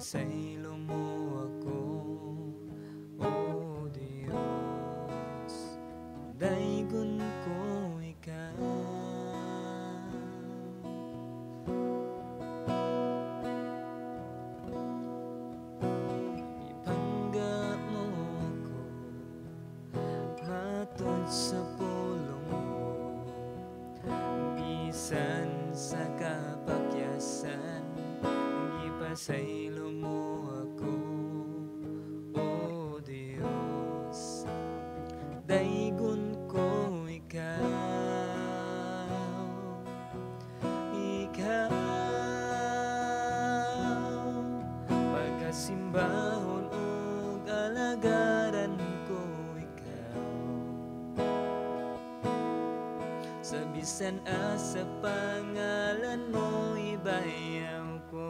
Gipasaylo mo ako, O Dios, daygon ko ikaw. Ipangga mo ako matud sa pulong mo, bisan sa kapakyasan, gipasaylo mo ako, O Dios, daygon ko ikaw. Ikaw pagkasimbahon ug alagaran ko ikaw, sa bisan asa pangalan mo ibayaw ko.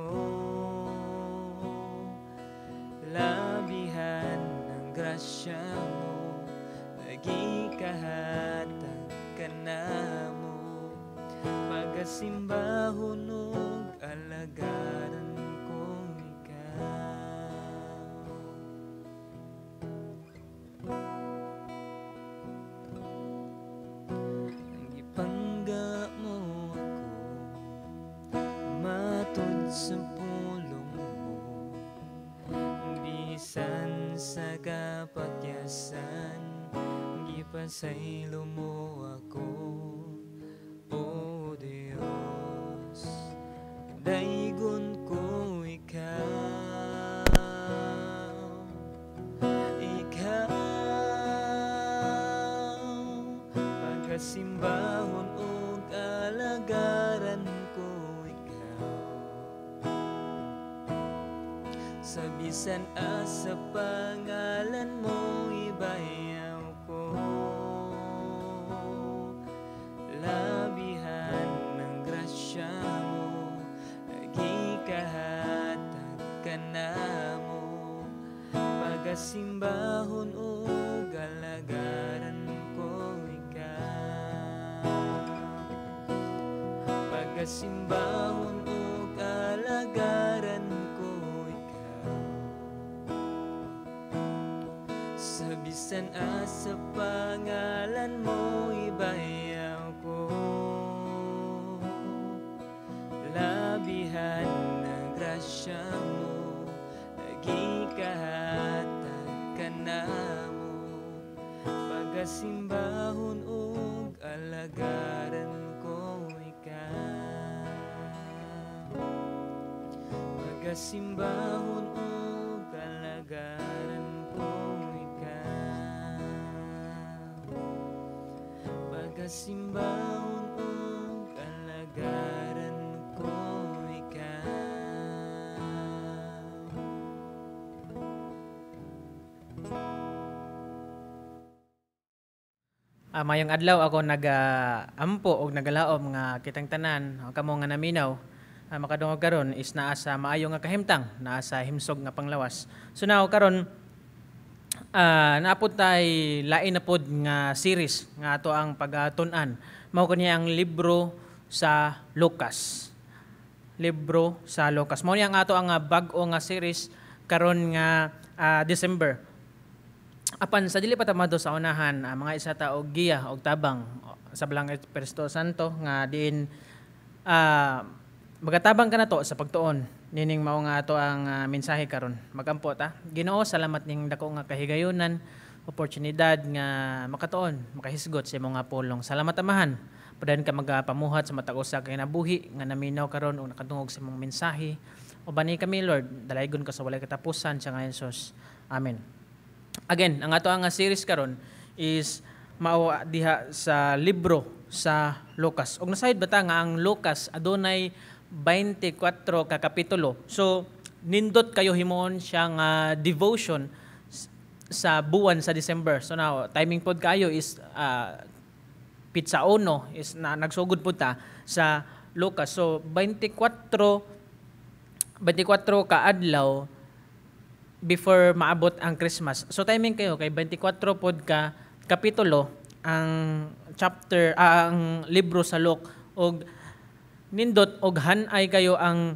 Labihan ng grasya mo, nagikahatag ka na mo, pagkasimbahon ug alagaran ko ikaw. Gipangga mo ako matud sa pulong mo, bisan sa kapakyasan, gipasaylo mo ako, O Dios, daygon ko ikaw. Ikaw pagkasimbahon ug alagaran ko ikaw, sa bisan asa pangalan mo ibayaw ko. Labihan ng grasya mo, nagikahatag ka na mo, pagkasimbahon ug alagaran ko ikaw. Pagkasimbahon ug alagaran ko ikaw, sa bisan asa pangalan mo ibayaw ko. Labihan ng grasya mo, nagikahatag ka na mo, pagkasimbahon ug alagaran ko ikaw. Pagkasimbahon ug alagaran ko ikaw. Pagkasimbahon ug alagaran ko ikaw. Mayong adlaw ako nag-ampo og nagalaom nga kitang tanan kamo nga naminaw, makadungog karon is naa sa maayo nga kahimtang, naa sa himsog nga panglawas. So now karon, naapod tay lain na pod nga series nga ato ang pagatun-an. Mao kini ang libro sa Lucas. Libro sa Lucas. Mao ni ang ato ang bag-o nga series karon nga December. Apan sa dili pa ta madto sa unahan, mga isa ta og giya og tabang sa Balang Espiritu Santo nga diin magatabang ka nato sa pagtuon nining mao nga ato ang mensahe karon. Magampo ta. Ginoo, salamat ning dako nga kahigayunan, oportunidad nga makatuon, makahisgot sa imong nga pulong. Salamat Amahan. Padayon ka magapamuhat sa matag usa ka kinabuhi nga naminaw karon og nakadungog sa imong mensahe. Ubani kami Lord, dalaygon ka sa walay katapusan sa ngalan ni Jesus. Amen. Again, ang ato ang series karon is mao diha sa libro sa Lucas. Og nasayod ba ta nga ang Lucas adunay 24 ka kapitulo. So nindot kayo himuon siya nga devotion sa buwan sa December. So now timing pod kayo is pizza uno is na nagsugod pod ta sa Lucas. So 24 ka adlaw before maabot ang Christmas. So timing kayo kay 24 pod ka kapitulo ang chapter, ang libro sa Luke, og nindot og hanay kayo ang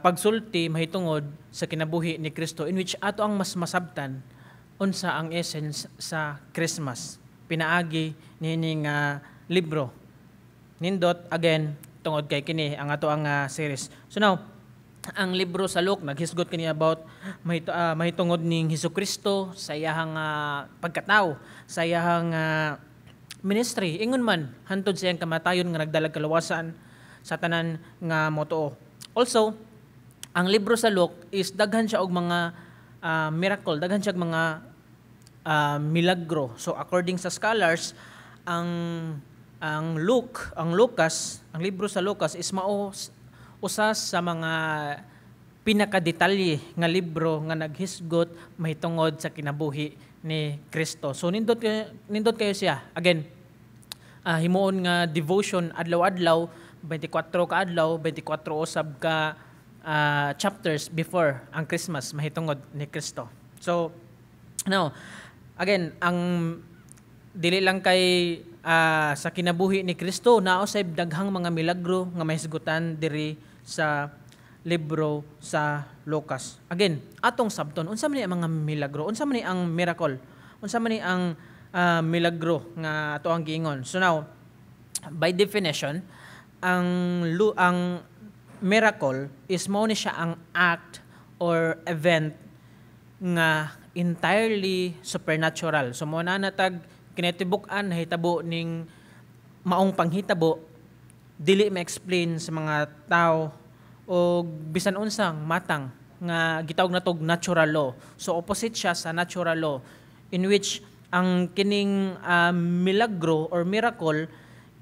pagsulti mahitungod sa kinabuhi ni Kristo, in which ato ang mas masabtan unsa ang essence sa Christmas pinaagi niining libro. Nindot again tungod kay kini ang ato ang series. So now, ang libro sa Luke naghisgot kini about mahitungod ning Hesus Kristo sa iyahang pagkatao, sa iyahang ministry, ingon man hantod sa iyang kamatayon nga nagdalag kaluwasan sa tanan nga motuo. Also, ang libro sa Luke is daghan siya og mga miracle, daghan siya og mga milagro. So according sa scholars, ang Luke, ang Lucas, ang libro sa Lucas is mao usa sa mga pinakadetalye nga libro nga naghisgot mahitungod sa kinabuhi ni Kristo. So nindot kayo siya. Again, himuon nga devotion adlaw-adlaw, 24 ka adlaw, 24 usab ka chapters before ang Christmas mahitungod ni Kristo. So now, again, ang dili lang kay sa kinabuhi ni Kristo, naa usab daghang mga milagro nga mahisgutan diri sa libro sa Lucas. Again, atong sabton unsa man ni ang mga milagro, unsa man ni ang miracle, unsa man ni ang milagro nga ato ang giingon? So now, by definition, ang miracle is mao ni siya ang act or event nga entirely supernatural. So mo na natag kinatibuk-an nahitabo ning maong panghitabo, dili ma-explain sa mga tao o bisan unsang matang nga gitawag natog natural law. So opposite siya sa natural law, in which ang kining milagro or miracle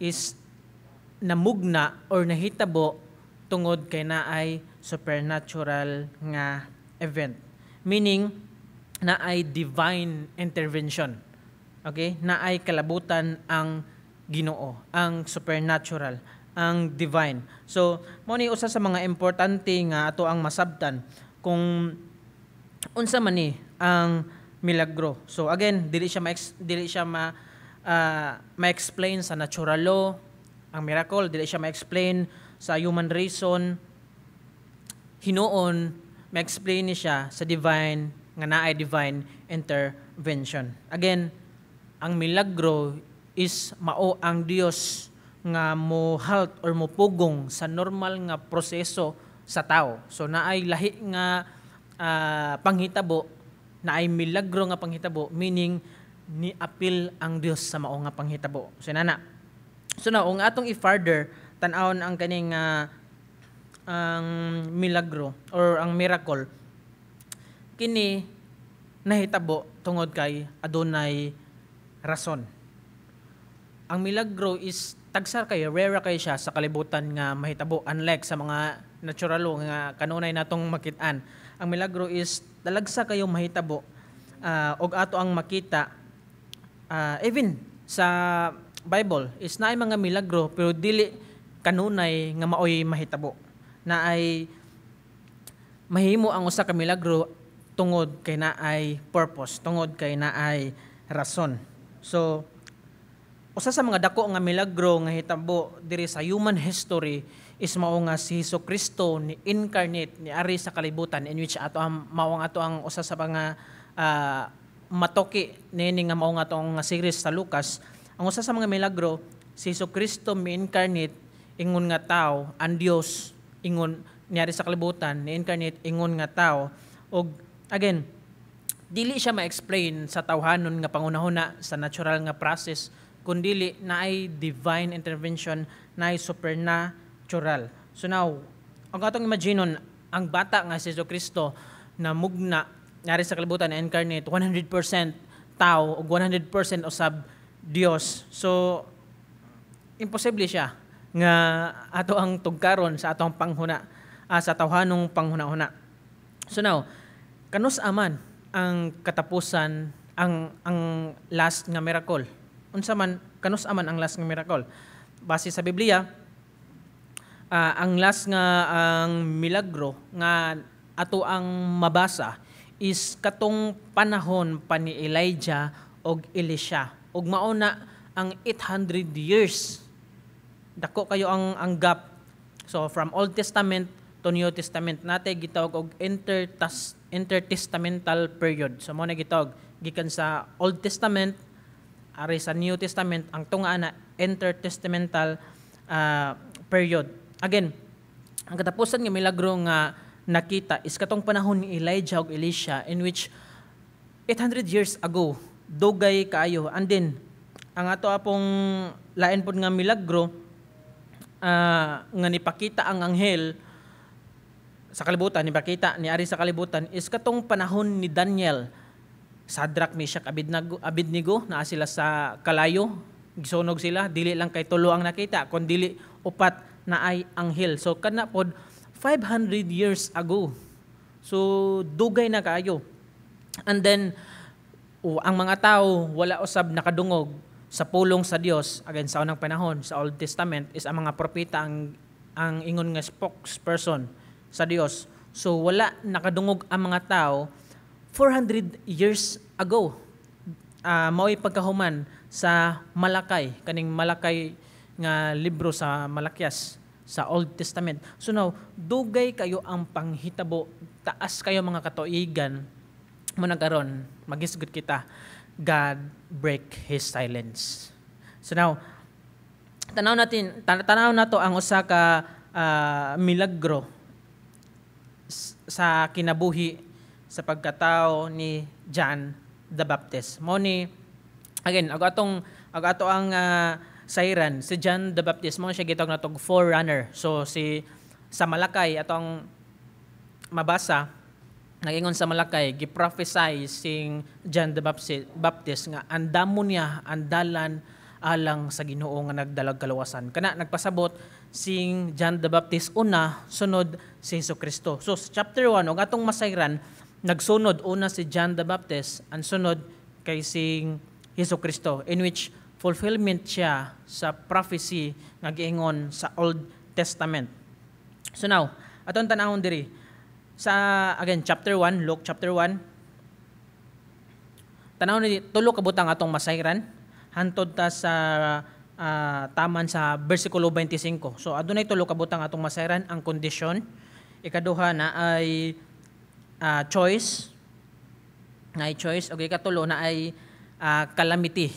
is namugna or nahitabo tungod kay naay supernatural nga event. Meaning, naay divine intervention. Okay? Naay kalabutan ang Ginoo, ang supernatural, ang divine. So, mao ni usa sa mga importante nga ato ang masabtan kung unsa man ni ang milagro. So again, dili siya ma ma-explain sa natural law ang miracle, dili siya ma-explain sa human reason. Hinuon ma-explain ni siya sa divine, nga naay divine intervention. Again, ang milagro is mao ang Dios nga mo halt or mo pugong sa normal nga proseso sa tao. So naay lahi nga panghitabo, naay milagro nga panghitabo, meaning ni apil ang Dios sa mao nga panghitabo. So nana. So now, kung atong i-further tan-awon ang kaning ang milagro or ang miracle, kini nahitabo tungod kay adunay rason. Ang milagro is tagsa kayo, rare kayo siya sa kalibutan nga mahitabo, unlike sa mga natural law nga kanunay natong makit-an. Ang milagro is talagsa kayo mahitabo og ato ang makita even sa Bible is naay mga milagro pero dili kanunay nga maoy mahitabo. Naay mahimo ang usa ka milagro tungod kay naay purpose, tungod kay naay rason. So usa sa mga dako nga milagro nga hitabo diri sa human history is mao nga si Hesus Kristo ni incarnate, ni ari sa kalibutan, in which ato ang mao ang ato ang usa sa mga matoki niini nga mao nga atong nga series sa Lucas. Ang usa sa mga milagro, si Hesus Kristo mi incarnate ingon nga tao, ang Dios ingon niari sa kalibutan, ni incarnate ingon nga tao. Og again, dili siya ma-explain sa tawhanon nga pangunahuna, sa natural nga process, kundili naay divine intervention, naay supernatural. So now, ang atong imaginon, ang bata nga si Jesu Kristo na mugna ngari sa kalibutan na incarnate 100% tao ug 100% usab Dios. So imposible siya nga ato ang tugkaron sa atong panghuna sa tawhanong panghuna-huna. So now, kanus aman ang katapusan, ang last nga miracle? Unsa man, kanus aman ang last nga miracle? Base sa Biblia, ang last nga ang milagro nga ato ang mabasa is katong panahon pa ni Elijah og Elisha. Og mao na ang 800 years. Dako kayo ang gap. So from Old Testament to to New Testament. Natay gitawag og intertestamental period. So mo na gitawag gikan sa Old Testament ari sa New Testament, ang tunga na intertestamental period. Again, ang katapusan nga milagro nga nakita is katong panahon ni Elijah ug Elisha, in which 800 years ago, dugay kaayo. And then, ang ato apong lain pod nga milagro nga nipakita ang anghel sa kalibutan, nipakita ni ari sa kalibutan is katong panahon ni Daniel, Shadrach, Meshach, Abednego, Abednego naa sila sa kalayo, gisunog sila, dili lang kay tulo ang nakita, kun dili upat na ay anghel. So kana pod 500 years ago. So dugay na kaayo. And then ang mga tao wala usab nakadungog sa pulong sa Dios. Again, sa unang panahon sa Old Testament is ang mga propeta ang ingon nga spokesperson sa Dios. So wala nakadungog ang mga tao 400 years ago. Mao'y pagkahuman sa Malakay, kaning Malakay nga libro sa Malakias sa Old Testament. So now, dugay kayo ang panghitabo, taas kayo mga katuigan mo na karon magisgot kita, God break His silence. So now, tanaw natin, tanaw nato ang usa ka milagro sa kinabuhi, sa pagkatao ni John the Baptist. Mo ni again, ag ato ang sayran si John the Baptist, mo siya gitawag natog forerunner. So si sa Malakay atong mabasa, nagingon sa Malakay, gi-prophesy sing John the Baptist nga andamon niya ang dalan alang sa Ginoo nga nagdalag kaluwasan. Kana nagpasabot sing John the Baptist una, sunod si Hesus Kristo. So sa chapter 1 ug atong masayran, nagsunod una si John the Baptist, ang sunod kay sing Hesus Kristo, in which fulfillment siya sa prophecy nga giingon sa Old Testament. So now, atong tanawon diri sa, again, chapter 1, Luke chapter 1. Tanaw ni tulo ka butang atong masayran hantod ta sa taman sa bersikulo 25. So adunay tulo ka butang atong masayran: ang kondisyon, ikaduha na ay choice, na ay choice, ug ikatulo na ay calamity.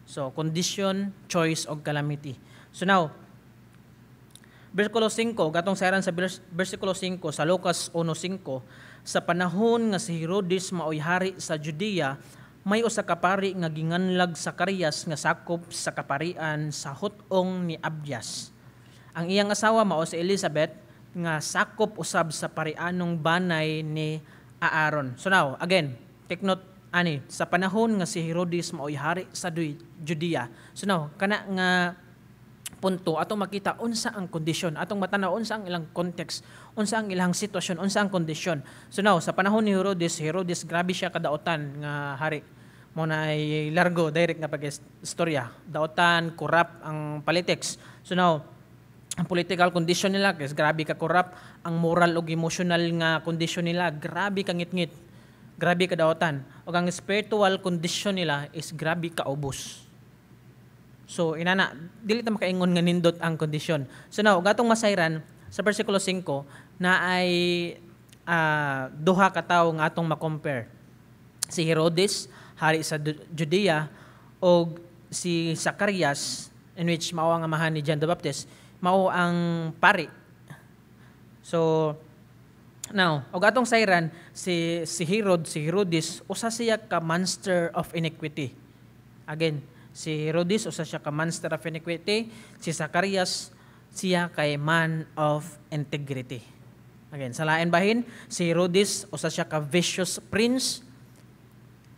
So condition, choice og calamity. So now, versikulo 5, gatong sayran sa versikulo 5 sa Lucas 1:5, "Sa panahon nga si Herodes maoy hari sa Judea, may usa ka pari nga ginganlag Zacarias nga sakop sa kaparian sa hut-ong ni Abias. Ang iyang asawa mao si Elizabeth nga sakop usab sa parianong banay ni Aaron." So now, again, take note ani, sa panahon nga si Herodes maoy hari sa Judea. So now, kana nga punto atong makita unsa ang kondisyon, atong matanaw unsa ang ilang context, unsa ang ilang sitwasyon, unsa ang kondisyon. So now, sa panahon ni Herodes, Herodes grabe siya kadautan nga hari. Mo na ay largo direct nga pag-istorya, dautan, corrupt ang politics. So now, ang political condition nila is grabe ka corrupt, ang moral ug emotional nga condition nila grabe ka ngitngit, grabe ka dautan, ug ang spiritual condition nila is grabe ka ubos. So inana, dili ta makaingon nga nindot ang kondisyon. So now, gatong masayran sa versikulo 5 na ay duha ka tawo nga atong ma-compare. Si Herodes, hari sa Judea, og si Zacarias, in which mao ang amahan ni John the Baptist, mao ang pari. So now, og atong sayran si si Herod, si Herodes usa siya ka monster of iniquity. Again, si Herodes usa siya ka monster of iniquity, si Zacarias siya kay man of integrity. Again, sa lain bahin, si Herodes usa siya ka vicious prince,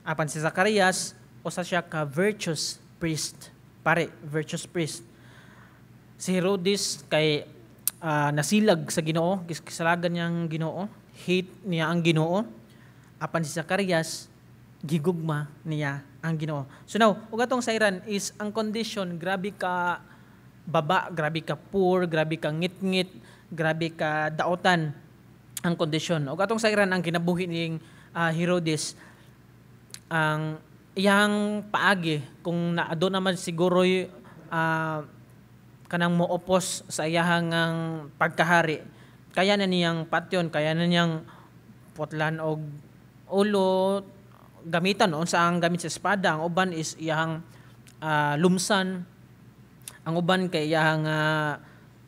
apan si Zacarias usa siya ka virtuous priest. Pare, virtuous priest. Si Herodes kay nasilag sa Ginoo, kisalagan niyang Ginoo, hate niya ang Ginoo. Apan si Zacarias gigugma niya ang Ginoo. So now, ug atong sayran is ang condition grabe ka baba, grabe ka poor, grabe ka ngitngit, grabe ka daotan ang kondisyon. Ug atong sayran ang kinabuhi ning Herodes, ang iyang paagi kung naado naman siguro kanang moopos sa iyahang ang pagkahari. Kaya na niyang patyon, kaya na niyang putlan og ulo, gamitan unsa ang gamit sa espada. Ang uban is iyang lumsan, ang uban kay iyang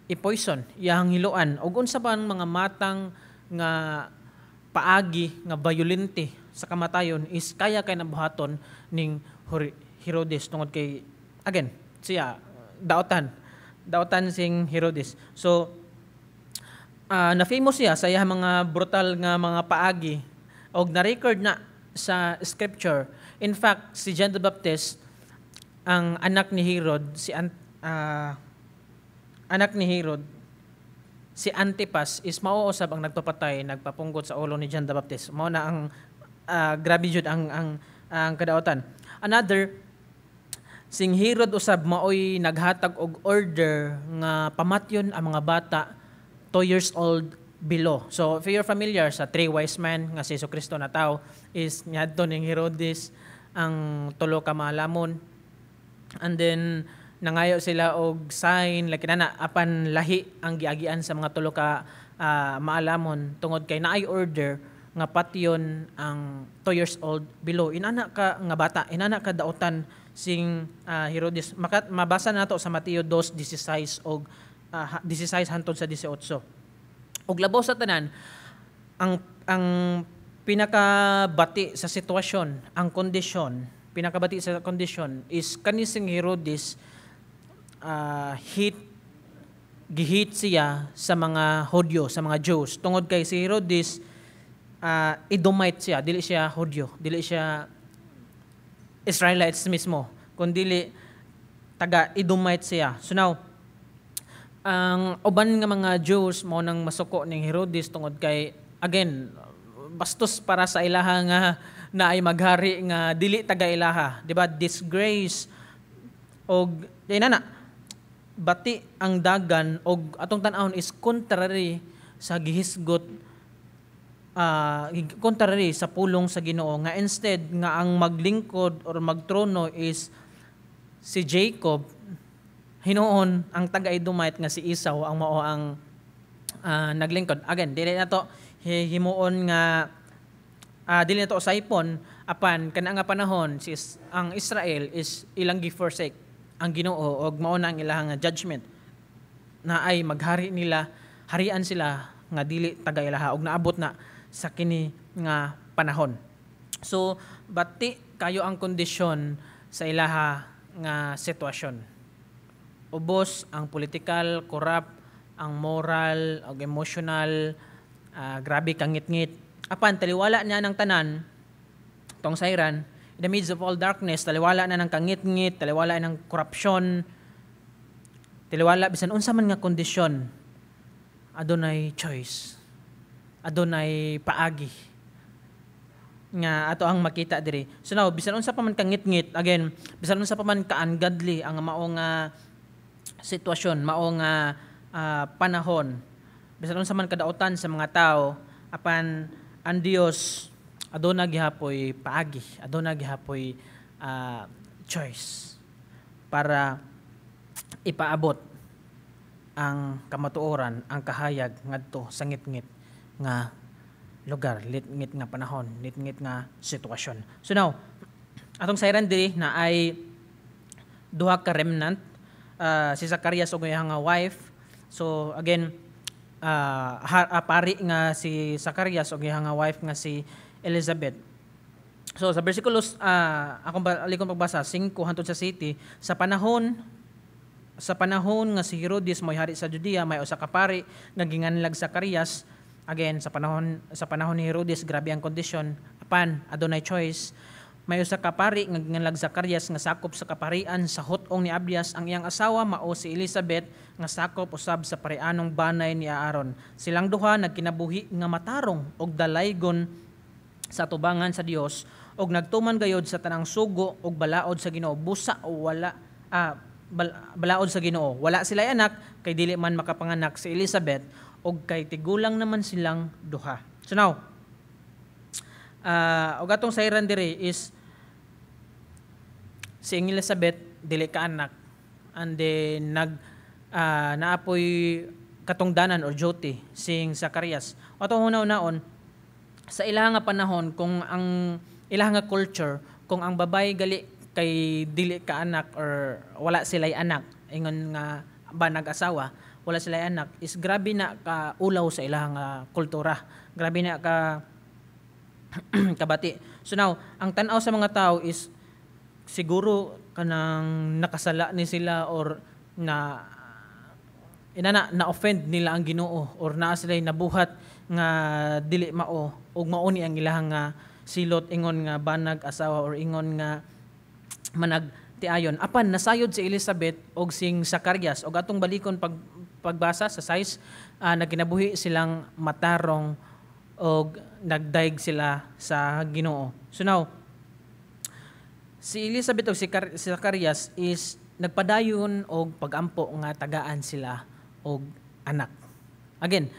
i-poison, iyang hiluan og unsa pa ang mga matang nga paagi nga violente sa kamatayon is kaya kay nabuhaton ning Herodes tungod kay, again, siya daotan daotan sing Herodes. So na-famous siya sa iyang mga brutal nga mga paagi og na-record na sa scripture. In fact, si John the Baptist, ang anak ni Herod, si anak ni Herod, si Antipas, is mao usab ang nagpapatay, nagpapunggot sa ulo ni John the Baptist. Mao na ang grabe jud ang kadautan. Another, sing Herod usab maoy naghatag og order nga pamatyon ang mga bata 2 years old below. So if you're familiar sa three wise men nga si Jesucristo na tao is niadto ning Herodes ang tulo ka maalamon and then nangayo sila og sign like nana, apan lahi ang giagian sa mga tulo ka maalamon tungod kay naay order nga patyon ang 2 years old below. Inana ka nga bata, inana ka dautan sing Herodes. Mabasa nato sa Mateo 2:16 og 16 hantod sa 18. Ug labaw sa tanan, ang pinakabati sa sitwasyon, ang kondisyon, pinakabati sa kondisyon is kani sing Herodes, hit gihit siya sa mga Hudyo, sa mga Jews. Tungod kay si Herodes, Edomite siya, dili siya Hudyo, dili siya Israelites mismo, kundi taga Edomite siya. So now, ang uban nga mga Jews mo nang masuko ning Herodes tungod kay, again, bastos para sa ilaha nga na ay maghari nga dili taga ilaha, di ba? Disgrace. Og di na na bati ang dagan og atong tan-awon is contrary sa gihisgot, contrary sa pulong sa Ginoo nga instead nga ang maglingkod or magtrono is si Jacob, hinuon ang taga Edomite nga si Esau ang mao ang naglingkod. Again, dili na to himuon nga dili na to saipon, apan kana nga panahon si ang Israel is ilang gi-forsake ang Ginoo og mao na ang ilahang judgment na ay maghari nila, harian sila nga dili taga ilaha og naabot na sa kini nga panahon. So bati kayo ang kondisyon sa ilaha nga sitwasyon. Ubos ang political, corrupt, ang moral og emotional, grabe kangitngit. Apan taliwala niya ng tanan tong sayran, in the midst of all darkness, taliwala na ng kangitngit, taliwala ng korupsyon, taliwala bisan unsa man nga kondisyon, adunay choice. Adunay paagi nga ato ang makita diri. So now, bisan unsa pa man kangitngit, again, bisan unsa pa man ka-ungodly ang mao nga sitwasyon, mao nga panahon, bisan unsa man kadautan sa mga tao, apan ang Dios aduna gihapoy paagi, aduna gihapoy choice para ipaabot ang kamatuoran, ang kahayag ngadto sa ngitngit nga lugar, litngit nga panahon, litngit nga sitwasyon. So now, atong sayran diri na ay duha ka remnant, si Zacarias ug iyang nga wife. So again, pari nga si Zacarias ug iyang nga wife nga si Elizabeth. So sa versikulos, akong alikong pagbasa 5 hantod sa 7, sa panahon nga si Herodes mo'y hari sa Judea, may usa ka pari nga ginganlag Zacarias. Again, sa panahon ni Herodes, grabe ang kondisyon, apan adunay choice. May usa ka pari nga ginganlag Zacarias nga sakop sa kaparian sa hut-ong ni Abias. Ang iyang asawa mao si Elizabeth nga sakop usab sa parianong banay ni Aaron. Silang duha nagkinabuhi nga matarong og dalaygon sa tubangan sa Dios og nagtuman gayod sa tanang sugo og balaod sa Ginoo. Busa wala balaod sa Ginoo. Wala sila anak kay dili man makapanganak si Elizabeth og kay tigulang naman silang duha. So now, og atong sayran diri is si Elizabeth dili ka anak and then nag naapoy katungdanan or duty sing Zacarias. Ato huna-hunaon sa ilaha nga panahon, kung ang ilaha nga culture, kung ang babae gali kay dili ka anak or wala sila'y anak, ingon nga ba nag-asawa, wala sila'y anak, is grabe na ka ulaw sa ilaha nga kultura, grabe na ka kabati. So now, ang tan-aw sa mga tao is siguro kanang nakasala ni sila or na inana na offend nila ang Ginoo or naa sila nabuhat nga dili mao ug mao ni ang ilahang nga silot ingon nga banag asawa or ingon nga manag tiayon. Apan nasayod si Elizabeth og sing Zacarias, og atong balikon pag pagbasa sa 6, nagkinabuhi silang matarong og nagdayeg sila sa Ginoo. So now, si Elizabeth og si Zacarias is nagpadayon og pagampo nga tagaan sila og anak. Again,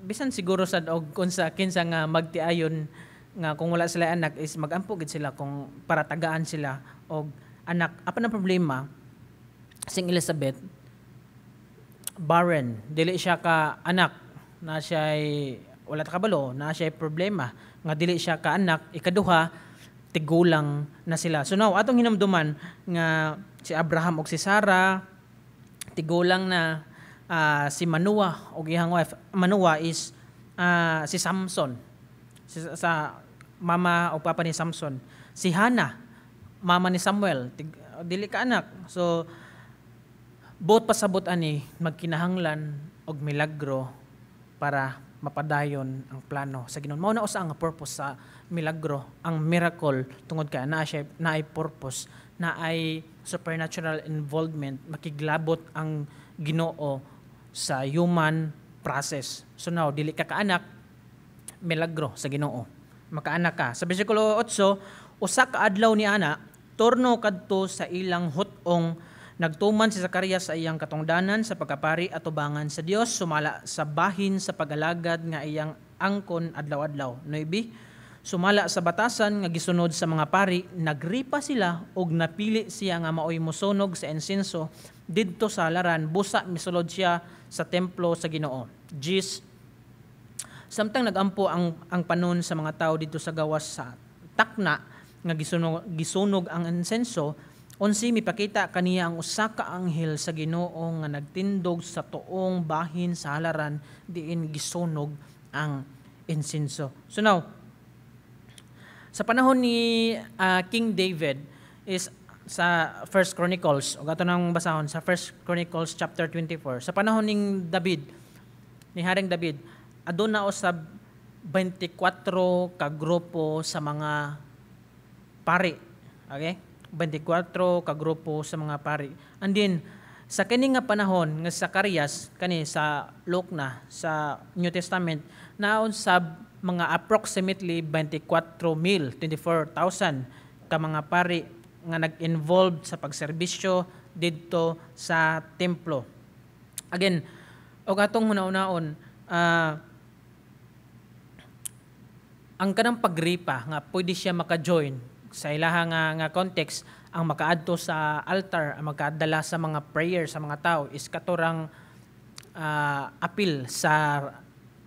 bisan siguro sad og kung sa kinsa nga magtiayon nga kung wala sila anak is magampo gid sila kung para tagaan sila og anak. Apan ang problema sing Elizabeth, barren, dili siya ka anak, na siya wala ta kabalo, na siya problema nga dili siya ka anak. Ikaduha, tigulang na sila. So now, atong hinumduman nga si Abraham ug si Sarah tigulang na, si Manoah ug iyang wife. Manoah is si Samson, sa mama o papa ni Samson. Si Hannah, mama ni Samuel, dili ka anak. So buot pasabot ani, magkinahanglan og milagro para mapadayon ang plano sa Ginoo. Mao na usa ang purpose sa milagro, ang miracle, tungod kay naa siya naay purpose, naay supernatural involvement, makiglabot ang Ginoo sa human process. So now, dili ka kaanak, milagro sa Ginoo. Makaanak ka. Sa bersikulo 8, usa ka adlaw ni ana, turno kadto sa ilang hut-ong, nagtuman si Zacarias sa iyang katungdanan sa pagkapari atubangan sa Dios sumala sa bahin sa pag-alagad nga iyang angkon adlaw-adlaw. 9, sumala sa batasan nga gisunod sa mga pari, nagripa sila og napili siya nga maoy mosunog sa insenso didto sa halaran busa misulod siya sa templo sa Ginoo. 10, samtang nagampo ang panon sa mga tao didto sa gawas sa takna nga gisunog ang insenso, 11, mipakita kaniya ang usa ka anghel sa Ginoo nga nagtindog sa tuong bahin sa halaran diin gisunog ang insenso. So now, sa panahon ni King David is sa First Chronicles, o ato nang basahon sa First Chronicles chapter 24. Sa panahon ning David, ni Haring David, aduna usab 24 ka grupo sa mga pari. Okay? 24 ka grupo sa mga pari. And then, sa kini nga panahon nga Zacarias, kani sa Luke na, sa New Testament, naon sab mga approximately 24,000, 24,000 ka mga pari nga nag-involved sa pagserbisyo didto sa templo. Again, og atong huna-hunaon, ang kanang pagripa nga pwede siya maka-join sa ilaha nga context, ang makaadto sa altar, ang makadala sa mga prayer sa mga tao is katorang apil sa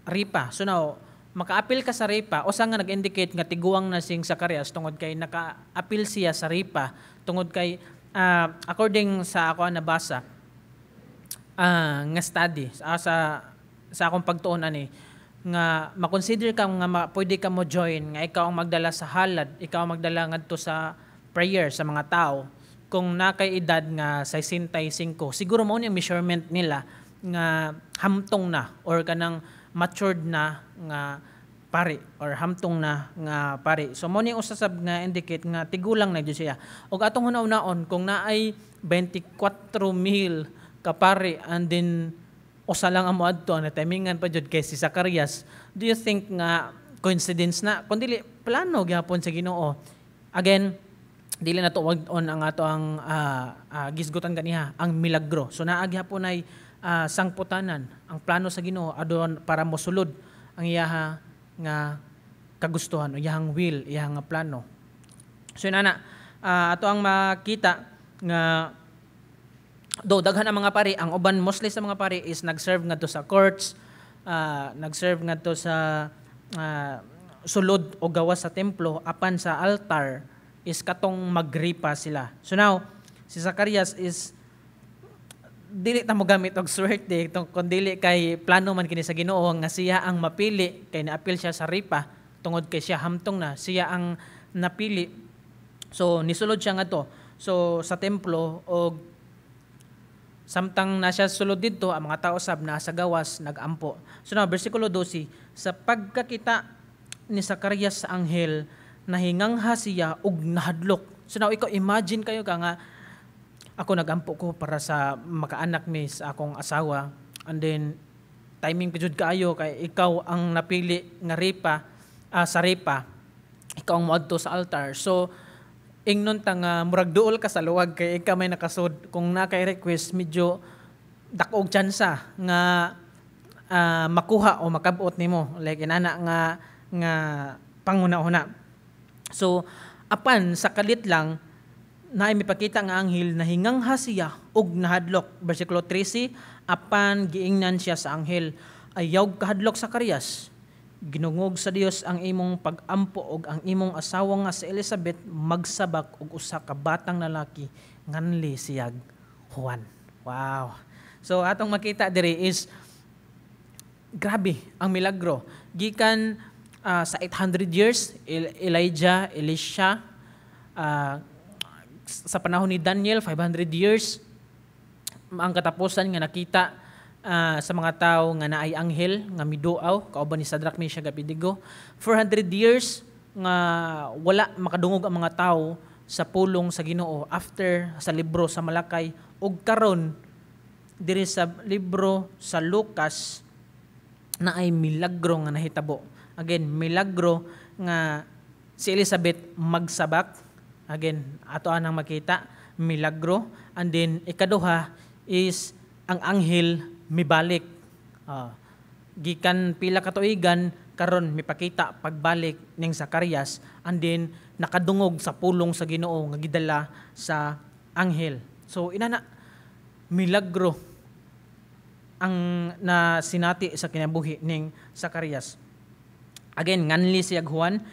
ripa. So now, makaapil ka sa ripa, usa nga nag-indicate nga tiguang na sing Zacarias tungod kay naka-apil siya sa ripa, tungod kay according sa ako nabasa nga study sa akong pagtuon ani nga makonsider ka nga pwede ka mo join nga ikaw ang magdala sa halad, ikaw ang magdala ngadto sa prayer sa mga tao kung nakay edad nga 65. Siguro mao ni ang measurement nila nga hamtong na or kanang matured na nga pari or hamtong na nga pari. So mo ni usa sab nga indicate nga tigulang na gyud siya. Og atong hunahunaon, kung naay 24,000 ka pari and then usa lang ang moadto, ang natimingan pa jud kay si Zacarias, do you think nga coincidence na? Kun dili, plano gyapon sa Ginoo. Again, dili na to wag on ang ato ang gisgutan ganiha ang milagro. So naa gyapon ay sangputanan ang plano sa Ginoo adon para mosulod ang iyaha nga kagustuhan o iyahang will, iyahang nga plano. So inana, ato ang makita nga Do daghan ang mga pari, ang uban mostly sa mga pari is nag-serve ngadto sa courts, nag-serve ngadto sa sulod o gawas sa templo, apan sa altar is katong magripa sila. So now, si Zacarias is dili ta mo gamit og swerte kung dili kay plano man kini sa Ginoo nga siya ang mapili, kay naapil siya sa ripa tungod kay siya hamtong na siya ang napili. So nisulod siya ngadto so sa templo, og samtang na siya sulod didto, ang mga tao sab naa sa gawas nagampo. So now, versikulo 12, sa pagkakita ni Zacarias sa anghel, nahingangha siya ug nahadlok. So now, ikaw, imagine kayo ka nga ako, nagampo ko para sa makaanak mi sa akong asawa, and then timing pa jud kaayo kay ikaw ang napili nga ripa, sa ripa, ikaw ang moadto sa altar. So ingnon ta nga murag duol ka sa luwag kay ikaw may nakasud. Kung na kay request, medyo dako og tsansa nga makuha o makabot nimo, like inana nga nga panguna-una. So apan sa kalit lang na mipakita nga anghel, nahingangha siya og nahadlok. Versikulo 13, apan giingnan siya sa anghel, "Ayaw kahadlok, Zacarias. Gidungog sa Dios ang imong pagampo, og ang imong asawa nga si Elizabeth magsabak og usa ka batang lalaki, nganli siyag Juan." Wow. So atong makita diri is grabe ang milagro. Gikan sa 800 years, Elijah, Elisha, sa panahon ni Daniel, 500 years ang katapusan nga nakita sa mga tao nga naay anghel nga miduaw kauban ni Shadrach, Meshach, Abednego. 400 years nga wala makadungog ang mga tao sa pulong sa Ginoo after sa libro sa Malakay, ug karon diri sa libro sa Lucas na ay milagro nga nahitabo. Again, milagro nga si Elizabeth magsabak. Again, ato anang makita, milagro. And then ikaduha is ang anghel mibalik. Gikan pila ka tuigan, karon mipakita pagbalik ning Zacarias, and then nakadungog sa pulong sa Ginoo nga gidala sa anghel. So inana milagro ang na sinati sa kinabuhi ning Zacarias. Again, nganli siya Juan.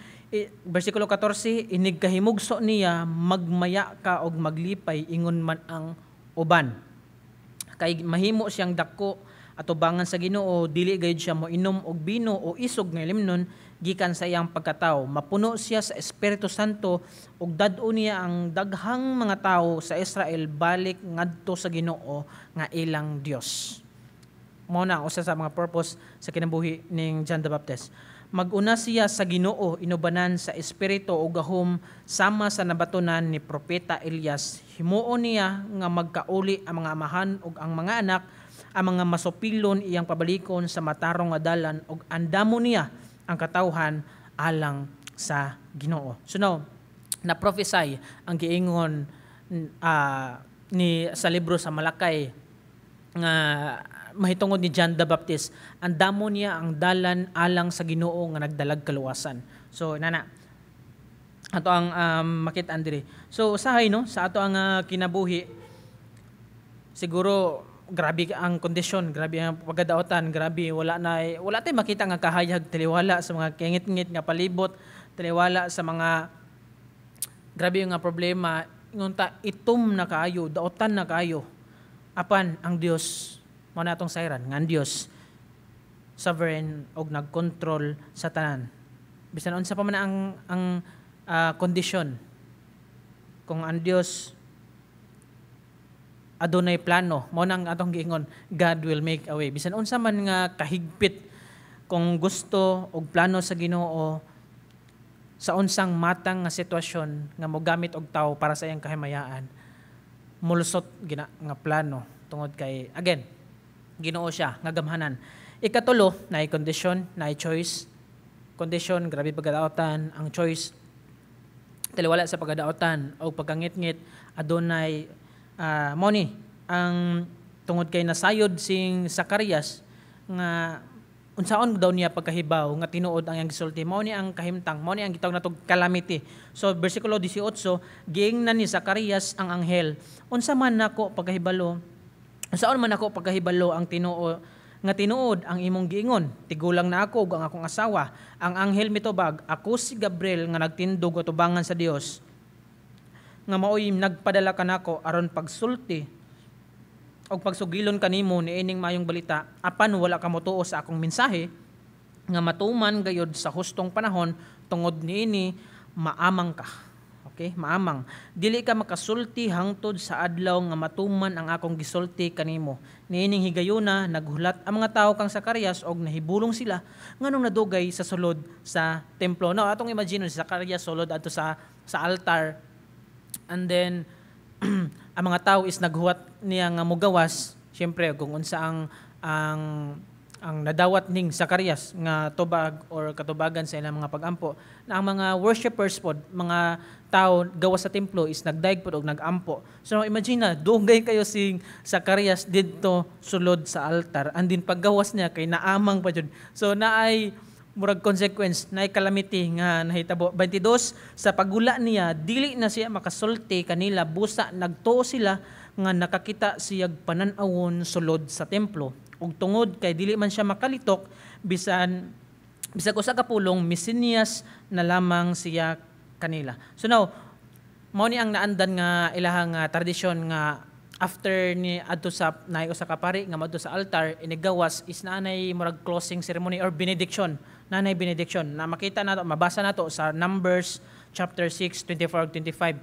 Versikulo 14, inig kahimugso niya, magmaya ka og maglipay ingon man ang uban. Kay mahimo siyang dako atubangan sa Ginoo, dili gayud siya moinom og bino o isog nga ilimnon gikan sa iyang pagkatawo. Mapuno siya sa Espiritu Santo ug dad-o niya ang daghang mga tawo sa Israel balik ngadto sa Ginoo nga ilang Dios. Mao na ang usa sa mga purpose sa kinabuhi ning John the Baptist. Maguna siya sa Ginoo inubanan sa espiritu o gahom sama sa nabatunan ni propeta Elias. Himuon niya nga magkauli ang mga amahan ug ang mga anak, ang mga masupilon iyang pabalikon sa matarong nga dalan, ug andamo niya ang katawhan alang sa Ginoo. So now, na prophesy ang giingon ni sa libro sa Malakay nga mahitungod ni John the Baptist, andamo niya ang dalan alang sa Ginoo nga nagdalag kaluwasan. So nana ato ang makita diri. So usahay, no, sa ato ang kinabuhi, siguro grabe ang kondisyon, grabe ang pagkadaotan, grabe, wala tay makita nga kahayag, taliwala sa mga kingit-ngit nga palibot, taliwala sa mga grabe nga problema, ingon ta itom na kaayo, daotan na kaayo. Apan ang Dios, mao na atong sayran nga ang Dios sovereign og nagkontrol sa tanan. Bisan unsa pa man ang kondisyon, kung ang Dios adunay plano, mao nang atong giingon, God will make a way. Bisan unsa man nga kahigpit, kung gusto og plano sa Ginoo, sa unsang matang nga sitwasyon nga mogamit og tawo para sa iyang kahimayaan, mulusot gina nga plano tungod kay, again, Ginoo siya nga gamhanan. Ikatulo, naay kondisyon, naay choice. Kondisyon, grabe pagkadaotan. Ang choice, taliwala sa pagkadaotan o pagkangitngit, adunay mao ni ang tungod kay nasayod sing Zacarias nga unsaon daw niya pagkahibaw nga tinuod ang iyang gisulti. Mao ni ang kahimtang, mao ni ang gitawag natog calamity. So versikulo 18, giingnan ni Zacarias ang anghel, "Unsa man nako pagkahibalo Unsaon man ako pagkahibalo ang tinuo nga tinuod ang imong giingon? Tigulang na ako ug ang akong asawa." Ang anghel mitubag, "Ako si Gabriel nga nagtindog atubangan sa Dios nga maoy nagpadala kanako aron pagsulti og pagsugilon kanimo niining maayong balita. Apan wala ka motuo sa akong mensahe nga matuman gayod sa hustong panahon. Tungod niini maamang ka." Okay, maamang. "Dili ka makasulti hangtod sa adlaw nga matuman ang akong gisulti kanimo." Niining higayuna naghulat ang mga tawo kang Zacarias og nahibulong sila nganong nadugay sa sulod sa templo. No, atong imagine si Zacarias sulod adto sa altar and then ang mga tao is naghuwat niya nga mugawas. Siyempre, kung unsa ang nadawat ning Zacarias nga tubag or katubagan sa ilang mga pagampo, na ang mga worshipers pod, mga tao gawas sa templo is nagdaig pod og nagampo. So imagine na dugay kayo si Zacarias didto sulod sa altar and then paggawas niya kay naamang pa jud. So naay murag consequence, naay calamity nga nahitabo. 22, sa pagula niya, dili na siya makasulti kanila, busa nagtuo sila nga nakakita siyag panan-awon sulod sa templo. Ug tungod kay dili man siya makalitok bisan bisag usa ka pulong, misinyas na lamang siya kanila. So now, mao ni ang naandan nga ilahang nga tradisyon nga after ni adto sa naay usa ka pari nga moadto sa altar, inigawas is naanay murag closing ceremony or benediction. Naanay benediction na makita nato, mabasa nato sa Numbers chapter 6, 24 25.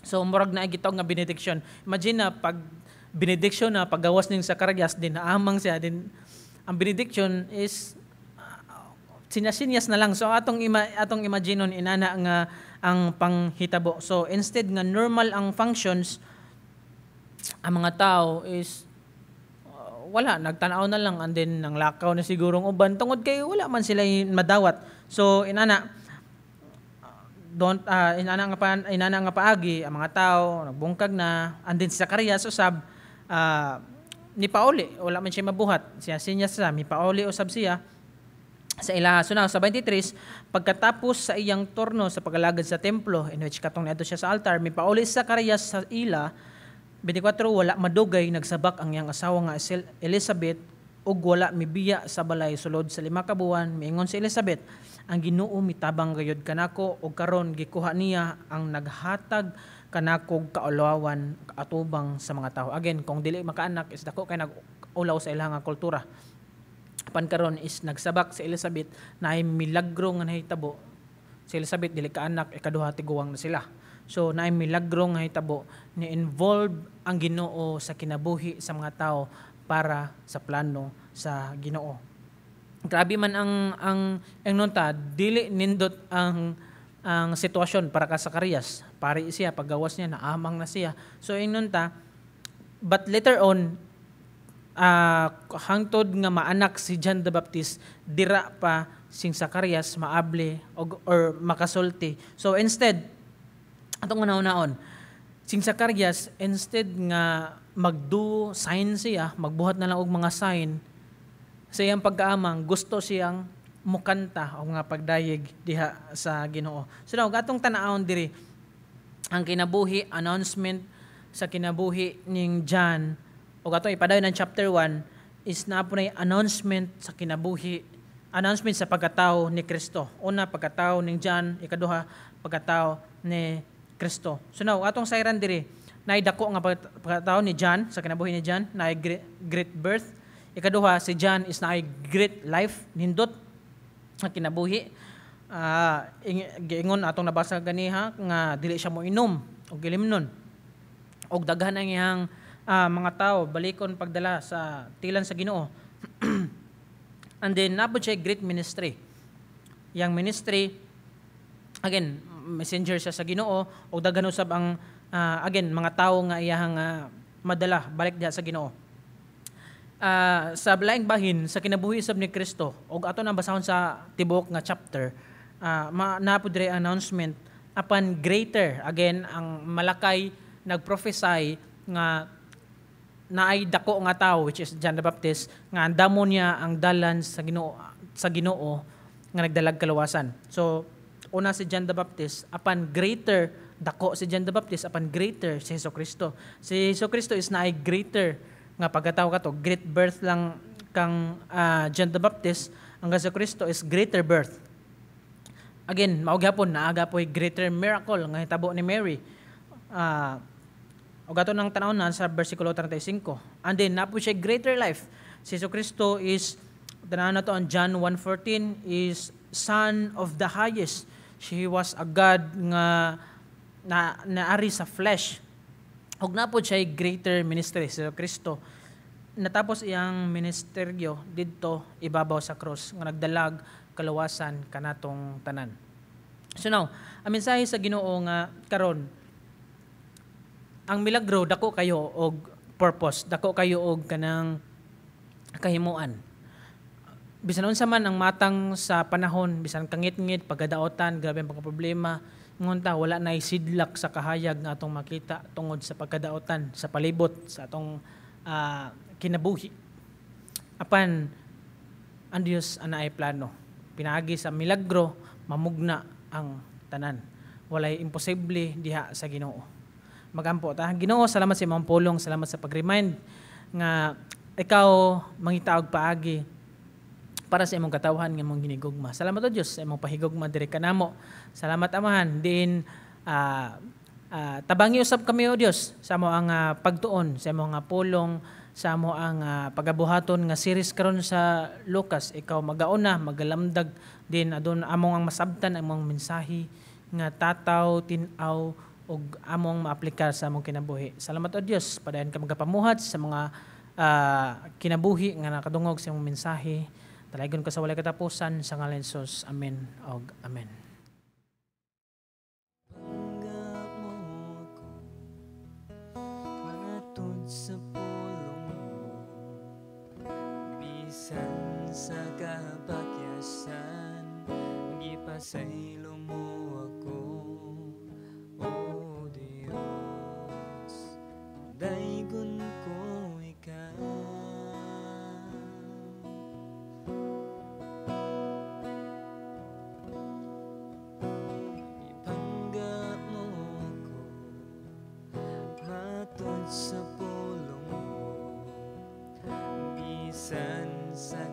So murag naay gitawag nga benediction. Imagine na pag benediction na paggawas ning Zacarias din naamang siya din, ang benediction is sinyas na lang. So atong imaginon inana nga ang panghitabo. So instead nga normal ang functions, ang mga tao is wala, nagtanaw na lang and then nang lakaw na sigurong uban tungod kay wala man sila madawat. So inana don't inana nga paagi ang mga tao nagbungkag na and then si Zacarias usab ni pauli, wala man siya mabuhat siya, sinyas sa mi pauli usab siya sa ila. So now, sa 23, pagkatapos sa iyang turno sa pagalagad sa templo, in which katong niadto siya sa altar, mipauli si Zacarias sa ila. 24, wala madugay nagsabak ang iyang asawa nga si Elizabeth ug wala mibiya sa balay sulod sa 5 ka buwan. Miingon si Elizabeth, "Ang Ginoo mitabang gayud kanako ug karon gikuha niya ang naghatag kanakog kaulawan atubang sa mga tao." Again, kung dili makaanak is dako kay nag-ulaw sa ilang nga kultura. Apan karon is nagsabak si Elizabeth na ay milagro nga nahitabo. Si Elizabeth dili kaanak, ikaduha tiguang na sila. So naay milagro nga nahitabo, ni involve ang Ginoo sa kinabuhi sa mga tao para sa plano sa Ginoo. Grabe man ang nunta, dili nindot ang sitwasyon para ka Zacarias. Pari siya, paggawas niya, naamang na siya. So ingnon ta, but later on, hangtod nga maanak si John the Baptist, dira pa sing Zacarias maable or makasulti. So instead, atong unahon, sing Zacarias, instead nga magdo sign siya, magbuhat na lang og mga sign, sa iyang pagkaamang, gusto siyang mukanta o nga pagdayeg diha sa Ginoo. So now, atong tan-awon diri ang kinabuhi, announcement sa kinabuhi ning John o ato ipadayon ng chapter 1 is naa po na announcement sa kinabuhi, announcement sa pagkatao ni Kristo. Una, pagkatao ning John; ikaduha, pagkatao ni Kristo. So now, atong sayran diri, naay dako nga pagkatao ni John, sa kinabuhi ni John, naay great birth. Ikaduha, si John is naay great life, nindot nga kinabuhi. Giingon atong nabasa ganiha nga dili siya mo inom og ilimnon. Og daghan ang iyang mga tao balikon pagdala sa tilan sa Ginoo. And then naa pod siya great ministry. Yang ministry, again, messenger siya sa Ginoo og daghan usab ang again mga tao nga iyahang madala balik diha sa Ginoo. Sa laing bahin sa kinabuhi sab ni Kristo og ato nang basahon sa tibuok nga chapter, naa pod diri announcement apan greater. Again, ang Malakay nagprophesy nga naay dako nga tawo, which is John the Baptist, nga andamo niya ang dalan sa Ginoo nga nagdalag kaluwasan. So una si John the Baptist, apan greater, dako si John the Baptist, apan greater si Jesucristo. Si Jesucristo is naay greater nga pagkatao kato, great birth lang kang John the Baptist. Ang Hesus Kristo is greater birth. Again, mao gyapon naa gyapoy greater miracle nga hitabo ni Mary. Ug ato nang tan-awon na sa versikulo 35. And then naa po siya greater life. Si Hesus Kristo is, tan-awon nato ang John 1:14, is Son of the Highest. She was a God nga na naari sa flesh. Ug naa po siya greater ministry si Hesus Kristo. Natapos iyang ministeryo didto ibabaw sa cross nga nagdalag kaluwasan kanatong tanan. So now, ang mensahe sa Ginoo nga karon, ang milagro dako kayo og purpose, dako kayo og kanang kahimuan. Bisan unsa man ang matang sa panahon, bisan kangitngit, pagkadaotan, grabe ang pagkaproblema, ngunta wala na sidlak sa kahayag nga atong makita tungod sa pagkadaotan sa palibot sa atong kinabuhi. Apan ang Dios anaay plano. Pinaagi sa milagro, mamugna ang tanan. Walay imposible diha sa Ginoo. Magampo ta. Ginoo, salamat sa imong pulong, salamat sa pag-remind nga ikaw mangita og paagi para sa imong katawhan nga imong ginigugma. Salamat o Dios sa imong pahigugma diri kanamo. Salamat, Amahan, din tabangi usab kami, o Dios, sa amo ang pagtuon sa imong pulong, sa amo ang pagabuhaton nga series karon sa Lucas. Ikaw magauna, magalamdag din adon among ang masabtan ang among mensahe nga tataw, tin-aw ug among maaplikar sa among kinabuhi. Salamat, o Dios, padayon ka magapamuhat sa mga kinabuhi nga nakadungog sa imong mensahe. Dalaygon ka sa walay katapusan, sa ngalan ni Jesus. Amen og amen. Pangga mo ako matod sa pulong mo, bisan sa kapakyasan, gipasaylo mo ako, O Dios, daygon ko ikaw. Ipangga mo ako matod sa pulong mo, bisan sa